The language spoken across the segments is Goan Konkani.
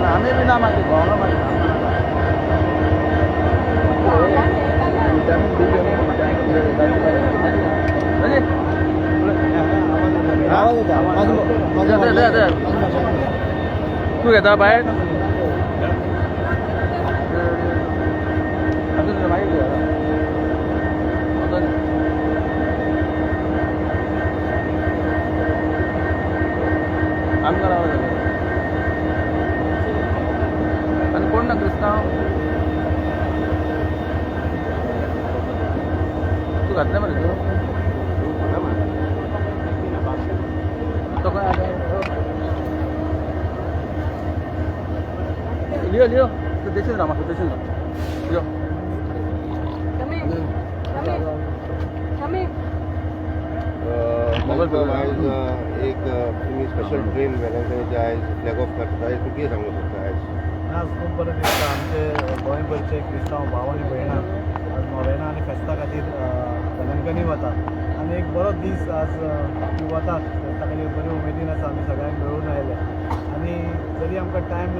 आमी बी ना मागीर भोंवलो मागीर. तूं घेता भायर मागीर आमकां रावला आनी कोण ना क्रिस्तांव तूं घातलें मरे तूं तो खंय आसा लियो लियो तूं देशील राव म्हाका देशील राव यो. आयज एक तुमी स्पेशल ट्रेन वेलंकणीचे आयज फ्लॅग ऑफ करता, आयज तूं कितें सांगूंक सोदता आयज? आज खूब बरें दिसता आमचे गोंयभरचे क्रिस्तांव भाव आनी भयणां आज नोवेना आनी फेस्ता खातीर वेलंकणी वता आनी एक बरो दीस आज ती वतात ताका खातीर बरी उमेदीन आसा. आमी सगळ्यांक मेळून आयले आनी जरी आमकां टायम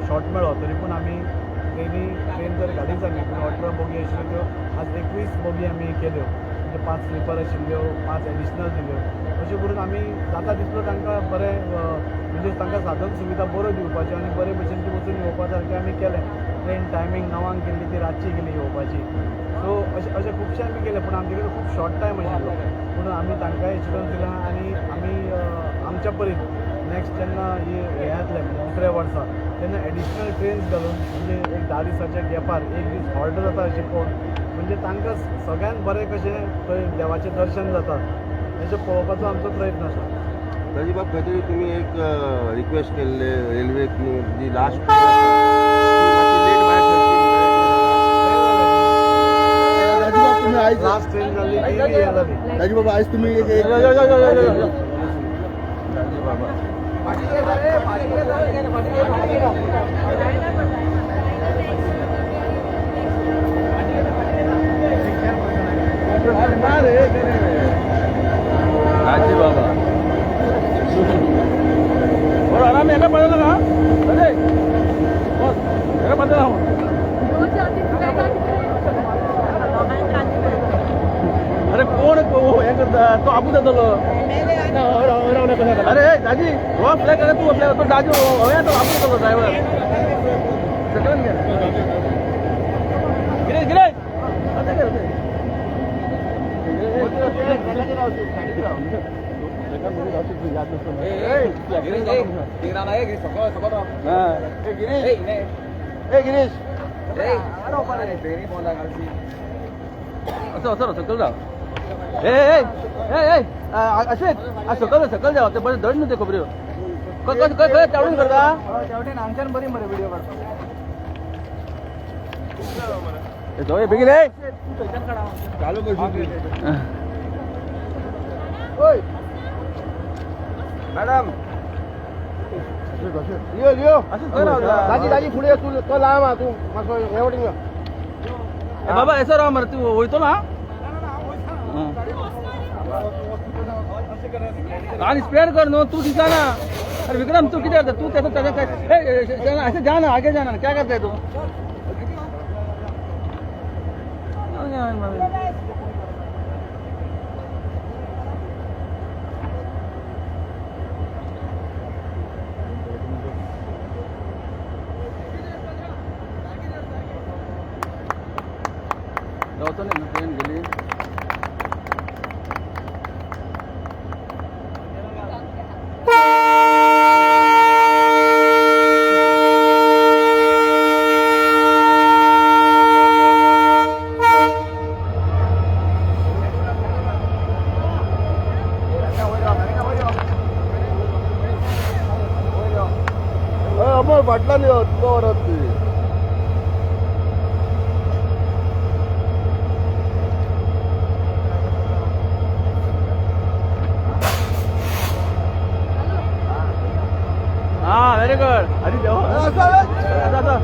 शॉर्ट मेळ्ळो तरी पूण आमी ट्रेन तर घालीच आमी, पूण 18 बोगी आशिल्ल्यो त्यो आज 21 बोगी आमी केल्यो, म्हणजे 5 स्लिपर आशिल्ल्यो, 5 एडिशनल दिल्यो. अशें करून आमी जाता तितलो तांकां बरें म्हणजे तांकां साधन सुविधा बऱ्यो दिवपाच्यो आनी बरे भशेन ती वचून येवपा सारकें आमी केलें. ट्रेन टायमींग 9 केल्ली ती रातची केली येवपाची. सो अशें अशें खुबशें आमी केलें, पूण आमचे कडेन खूब शॉर्ट टायम आशिल्लो, पूण आमी तांकांय एश्युरन्स दिला आनी आमी आमच्या परीन नेक्स्ट जेन्ना हें येतलें म्हणजे दुसऱ्या वर्सा तेन्ना एडिशनल ट्रेन्स घालून म्हणजे एक 10 दिसाच्या गॅपार एक दीस हॉल्ट जाता अशें पळोवन म्हणजे तांकां सगळ्यांत बरें कशें थंय देवाचें दर्शन जाता हेचो पळोवपाचो आमचो प्रयत्न आसा. राजीव बाब, खंय तरी तुमी एक रिक्वेस्ट केल्ले रेल्वेक जी लास्ट लेट भायर राजू बाब तुम्ही आयज लास्ट ट्रेन जाली ती बी हें जाली. राजू बाबा आयज तुम्ही एक राजी बाबा बरं आराम हेका पळयलो ना अरे बस हेका पळयलो हांव. अरे कोण हें करता तो आबू जातलो. अरे दाजी हो फ्लॅग अरे तूं फ्लॅग तो दाजी हो तो आबू जातलो ड्रायव्हर सकयल घे गिरेश गिरेश गिरीश असं असं सकयल राव. ए ए ए ए अशें सकयल सकयल देंव तें बरें धड न्हू ते खबऱ्यो खंय खंय खंय तेवटेन करता तेवटेन हांगच्यान बरी मरे व्हिडिओ काडपाक. बेगीन चालू करशील. ओय मॅडम लियो लियो दाजी दाजी फुडें तूं तो लांब आहा तूं मातसो हे वटेन यो. बाबा येसो राव मरे तूं वयतो ना आनी स्पेअर कर न्हू तूं दिसना. अरे विक्रम तू कितें करता तूं तेजो तेजो काय ऐसे जाना आगे जाना क्या करता है तू. रावतो न्ही ट्रेन गेली. अमर फाटल्यान यो तुका व्हरत ती. हा व्हेरी गुड. अरे देवा आता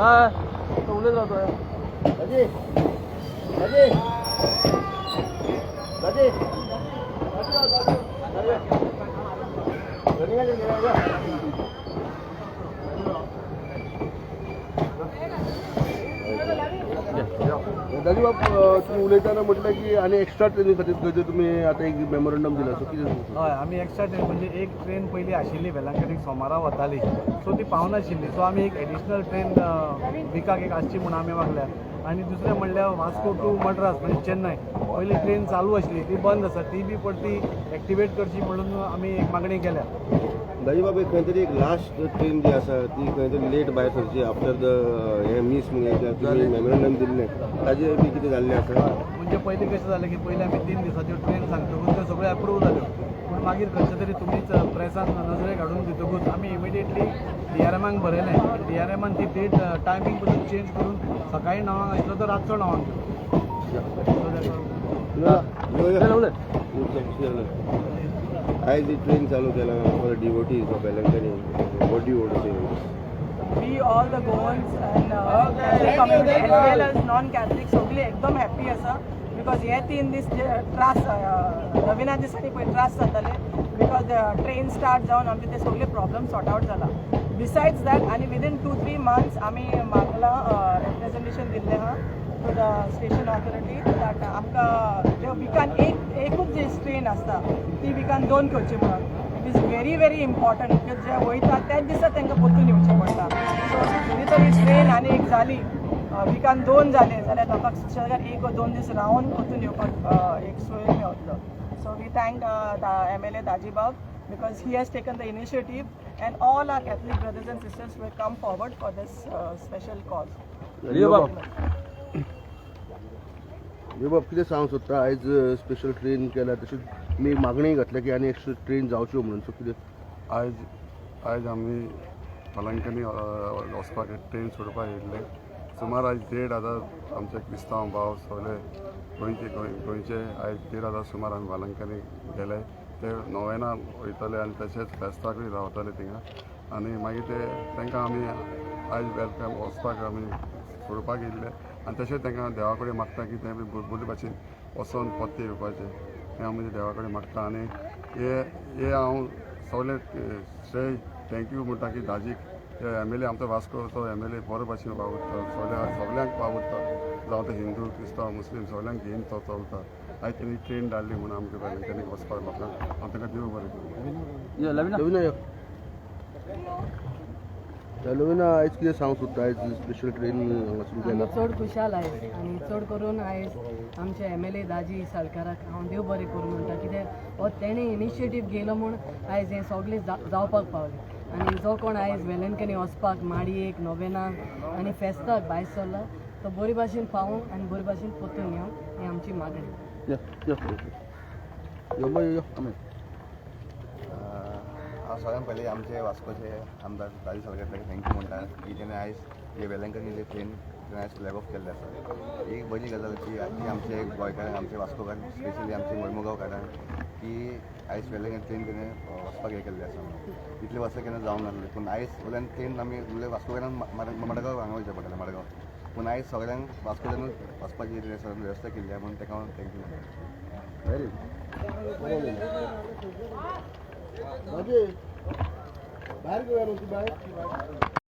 हय, तो उलयत रावतो. दाजी, दाजी, दाजी, दाजी बाब, तुमी उलयतना म्हटलें की आनी एक्स्ट्रा ट्रेनी खातीर खंय तरी तुमी आतां एक मेमोरंडम दिला, सो कितें? हय, आमी एक्स्ट्रा ट्रेन म्हणजे एक ट्रेन पयलीं आशिल्ली वेलंकनीक, सोमारा वताली, सो ती पावनाशिल्ली. सो आमी एक एडिशनल ट्रेन विकाक एक आसची म्हूण आमी मागल्या. आनी दुसरें म्हणल्यार वास्को टू मड्रास म्हणजे चेन्नय पयली ट्रेन चालू आशिल्ली, ती बंद आसा, ती बी परती एक्टिवेट करची म्हणून आमी एक मागणी केल्या. दाजी बाब, एक खंय तरी एक लास्ट ट्रेन जी आसा ती खंय तरी लेट भायर सरची आफ्टर the हे मीस म्हणून तुमी मेमोरंडम दिल्लें, ताजेर बी कितें जाल्लें आसा? म्हणजे पयलीं कशें जालें की पयलीं आमी 3 दिसाच्यो ट्रेन सांगतकूच त्यो सगळ्यो एप्रूव जाल्यो, पूण मागीर खंयचे तरी तुमीच प्रेसान नजरेक हाडून दितकूच आमी इमिडिएटली डीआरएमाक बरयलें. डीआरएमान ती डेट टायमींग पसून चेंज करून सकाळी 9 आंक आशिल्लो तो रातचो 9 आंक केलो. So that उलय उलय. आयज ही ट्रेन चालू केला for devotees of Velankanni, what do you want to say? We all the Goans and Catholic community as well as non-Catholic सगळी एकदम हॅप्पी आसा, because हे 3 दीस जे त्रास, नविना दिसांनी पळय त्रास जाताले, because train start जावन आमचे ते सगळे प्रॉब्लम सॉर्ट आउट जाला. बिसायड्स that, आनी विदीन 2-3 मंथ्स आमी मागला, रिप्रेझेंटेशन दिल्लें आहा to the station authority that आमकां ज्यो विकान एक एकूच जी ट्रेन आसता ती विकान दोन करची म्हणून. It is very very important because जे वयता त्याच दिसा तांकां परतून येवचें पडटा. सो जरी तरी ट्रेन आनी एक जाली, विकान दोन जाले जाल्यार लोकांक सुशेगाद एक वा दोन दीस रावन परतून येवपाक एक सोय मेवतलो. So we thank the MLA Dajibab because he has taken the initiative and all our Catholic brothers and sisters will come forward for this special cause. यो बाब. यो बाब, कितें सांगूंक सोदता? आयज स्पेशल ट्रेन केल्या, तशेंच तुमी मागणी घातल्या की आनी एक्स्ट्रा ट्रेन जावच्यो म्हणून, सो कितें? आयज आमी वेलंकनी वचपाक ट्रेन सोडपाक येयल्ले. सुमार आयज 1500 आमचे क्रिस्तांव भाव सगळे गोंयचे गोंयचे आयज 1500 सुमार आमी वेलंकनी गेले. ते नोवेना वयतले आनी तशेंच फेस्ताकूय रावतले थिंगा. आनी मागीर ते तांकां आमी आयज welcome वचपाक आमी सोडपाक येयल्ले. आनी तशेंच तांकां देवा कडेन मागता की ते बरे भाशेन वचोन परते येवपाचें हें हांव म्हज्या देवा कडेन मागता. आनी हे हे हांव सगळे श्रेय thank you म्हणटा की दाजीक, एमएलए आमचो वास्कोचो एमएलए बरो भाशेन वावुरता, सगळ्या सगळ्यांक वावुरता, जावं ते हिंदू, क्रिस्तांव, मुस्लीम, सगळ्यांक घेवन तो चलता. आयज तेणी ट्रेन धाडली म्हणून आमकां वेलंकनीक वचपाक लोकांक. हांव तांकां देव बरें करूं. यो लविना. लविना, यो. लविना, आयज कितें सांगूंक सोदता? आयज स्पेशल ट्रेन हांगासून आमी केला. चड खुशाल आयज आनी चड करून आयज आमचे एमएलए दाजी साळकाराक हांव देव बरें करूं म्हणटा, कित्याक हो तेणें इनिशिएटीव घेयलो म्हूण आयज हें सगळें जावपाक पावलें. आनी जो कोण आयज वेलंकनी वचपाक माडयेक, नोवेनाक आनी फेस्ताक भायर सरला तो बरे भाशेन पावूं आनी बरे भाशेन परतून येवं ही आमची मागणी. यो यो. यो मागीर यो. आमी हांव सगळ्यात पयलीं आमचे वास्कोचे आमदार दाजी साळकार ताका thank you म्हणटा की तेणें आयज जे वेलंकनी जे ट्रेन तेणें आयज फ्लॅग ऑफ केल्लें आसा. एक बरी गजाल की की आमचे गोंयकारांक, आमचे वास्कोकार, स्पेशली आमचे मोर्मुगांवकारांक की आयज वेलंकनी ट्रेन तेणें वचपाक हें केल्लें आसा म्हणून. इतले वर्सां केन्ना जावंक नासलें, पूण आयज वयल्यान ट्रेन आमी म्हणल्यार वास्कोकारांक मडगांव हांगा वयचें पडटालें, मडगांव. पूण आयज सगळ्यांक वास्कोच्यानूच वचपाची वेवस्था केल्ली आहा म्हणून ताका हांव thank you म्हणटा. व्हेरी दाजी, भायर घेवया न्हू ती बाय.